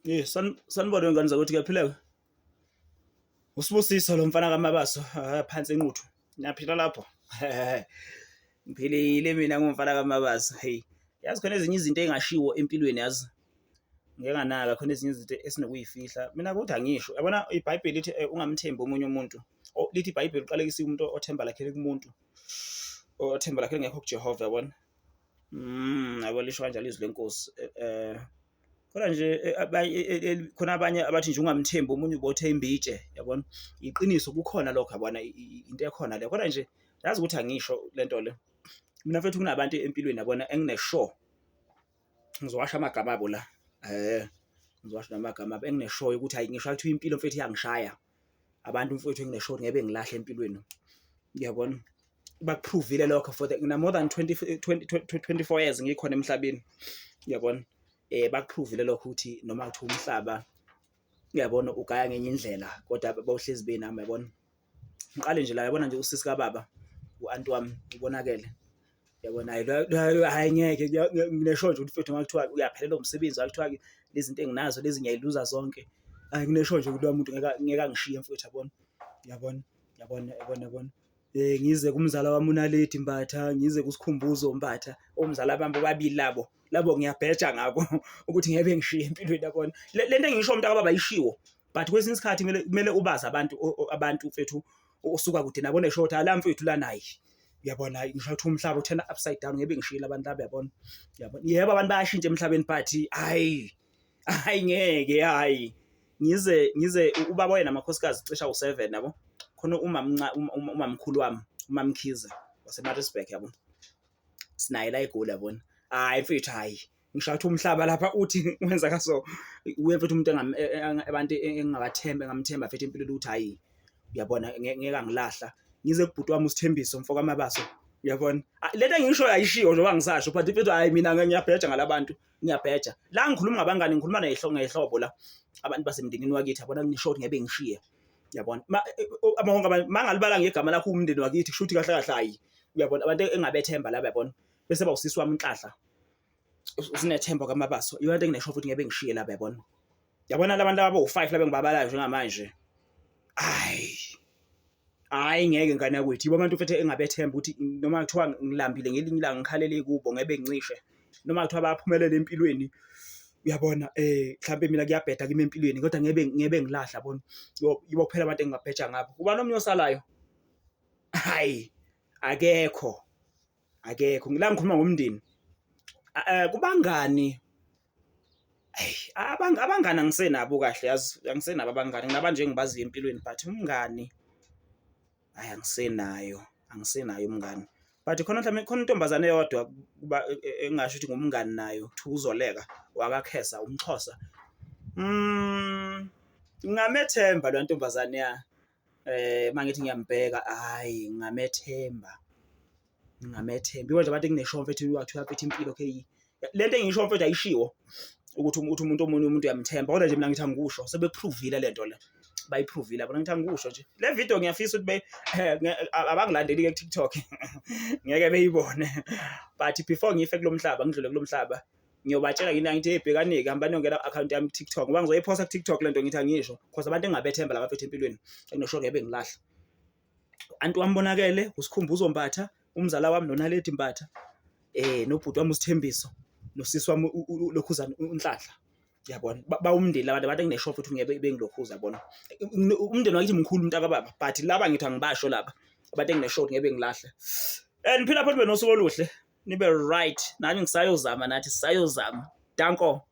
Eh sanibona ngane zakuthi kuyaphileka. Usibusiso lo mfana kaMabaso phansi enquthu. Niyaphila lapho. Ngiphilile mina ngumfana kaMabaso. Hey, yazi khona ezinye izinto engashiwo empilweni yazi. Ngeke nganaka khona ezinye izinto esinokuyifihla. Mina kodwa angisho. Yabona iBhayibheli lithi ungamthembi omunye umuntu. Lithi iBhayibheli uqalekisa umuntu othemba lakhe kumuntu. Othemba lakhe lingekho kuJehova yabona. Yabo lisho kanjalo izwi lenkosi. Eh Khona nje khona abanye abathi nje ungamthembi omunye ubothemba itshe yabona. Iqiniso kukhona lokho yabona into ekhona leyo, kodwa nje yazi ukuthi angisho le nto le. Mina mfethu kunabantu empilweni yabona engine-sure, ngizowasho amagama abo la ngizowasho namagama abo engine-sure yokuthi hhayi ngisho kuthiwa impilo mfethu iyangishaya, abantu mfethu engine-sure ngeke bengilahle empilweni, uyabona. Bakuphruvile lokho for the ngina more than 20 20 24 years ngikhona emhlabeni, uyabona. Bakuphruvile lokho ukuthi noma kuthiwa umhlaba uyabona ugaya ngenye indlela kodwa bawuhlezi benami yabona. Ngiqale nje la yabona nje usisi kababa u-anti wami ubonakele yabona hhayi hhayi ngeke ngine-sure nje ukuthi mfethu uma kuthiwa uyaphelelwa umsebenzi kuthiwa lezi zinto enginazo lezi ngiyayiluza zonke, hhayi ngine-sure nje ukuthi loya muntu ngeke ngeke angishiye mfethu yabona, yabona, yabona, yabona, yabona. Ngize kumzala wami uNaledi Mbatha, ngize kuSikhumbuzo Mbatha, omzala bami bobabili labo, labo ngiyabheja ngabo ukuthi ngeke bengishiye empilweni yabona. Le nto engiyisho mntakababa ayishiwo but kwesinye isikhathi kumele kumele ubazi abantu abantu mfethu osuka kude nabo onesho ukuthi la mfethu lana hayi uyabona ngisho ukuthi umhlaba uthena upside down ngeke ngishiyile abantu laba yabona yabona yebo abantu bayashintsha emhlabeni but hayi hayi ngeke hayi ngize ngize ubaba wayena amakhosikazi cisha u7 yabo khona umamnca umamkhulu wami umamkhize waseMaritzburg yabo sinaye la eGoli yabona hayi mfethu hayi ngisho ukuthi umhlaba lapha uthi wenza kaso uye mfethu umuntu abantu engingabathemba engamthemba mfethu empilweni ukuthi hayi uyabona ngeke angilahla ngize kubhuti wami uSithembiso mfo kaMabaso uyabona lento engisho ayishiwo njengoba ngisasho but mfethu hayi mina ngiyabheja ngalabantu ngiyabheja la ngikhuluma ngabangani ngikhuluma ngehlobo la abantu basemndenini wakithi yabona ngisho ukuthi ngeke ngishiye uyabona amahonke abantu mangalibala ngegama lakho umndeni wakithi kusho ukuthi kahle kahle hayi uyabona abantu engabethemba laba yabona bese ba usisi wami inhlahla usinethemba kaMabaso iyona into enginesho futhi ngeke ngishiye laba yabona yabona labantu abo u5 laba engibabalayo njengamanje hayi hayi ngeke ngane yakwethu yibo abantu mfethu engabethemba ukuthi noma kuthiwa ngilambile ngelinye ilanga ngikhalele kubo ngebe ngicishe noma kuthiwa bayaphumelela empilweni uyabona mhlambe mina kuyabheda kimi empilweni kodwa ngebe ngebe ngilahla yabona yibo kuphela abantu engingabheja ngabo ubani omnye osalayo hayi akekho akekho la ngikhuluma ngomndeni kubangani eyi abangani angisenabo kahle yazi angisenabo abangani nginabanje engibaziyo empilweni but umngani hhayi angisenayo, angisenaye umngani. But khona mhlawumbe khona intombazane eyodwa kuba engingasho ukuthi ngumngani nayo kuthiwa uZoleka wakaKhesa umXhosa. Ngingamethemba loya ntombazane ya uma ngithi ngiyambheka hhayi ngingamethemba. Ngingamethemba. Yiko nje abantu engineshow mfethu kuthiwa mfethu impilo okay. Le nto engiyisho mfethu ayishiwo ukuthi ukuthi umuntu omunye umuntu uyamthemba kodwa nje mina ngithi angikusho sebekuphruvile le nto le. Bayiphruvile yabona ngithi angikusho nje. Le video ngiyafisa ukuthi abangilandeli-ke ku-TikTok ngeke beyibone but before ngife kulo mhlaba ngidlule kulo mhlaba ngiyobatshela yini ngithi hey bhekani-ke hambani niyongena ku-akhawunti yami ku-TikTok ngoba ngizoyiphosta ku-TikTok le nto ngithi angisho cause abantu engingabethemba laba mfethu empilweni enginosho ngeke bengilahla. U-anti wami Bonakele, uSikhumbuzo Mbatha, umzala wami noNaledi Mbatha, nobhuti wami uSithembiso, nosisi wami uLokhuzana uNhlanhla. Uyabona? Bawumndeni labantu abantu enginesho futhi ngeke bengilokhuza yabona. Umndeni wakithi mkhulu umntakababa but laba ngithi angibasho laba abantu enginesho ukuthi ngeke bengilahle. And phila futhi benosuku oluhle. Nibe right. Nami ngisayozama nathi sisayozama. Danko.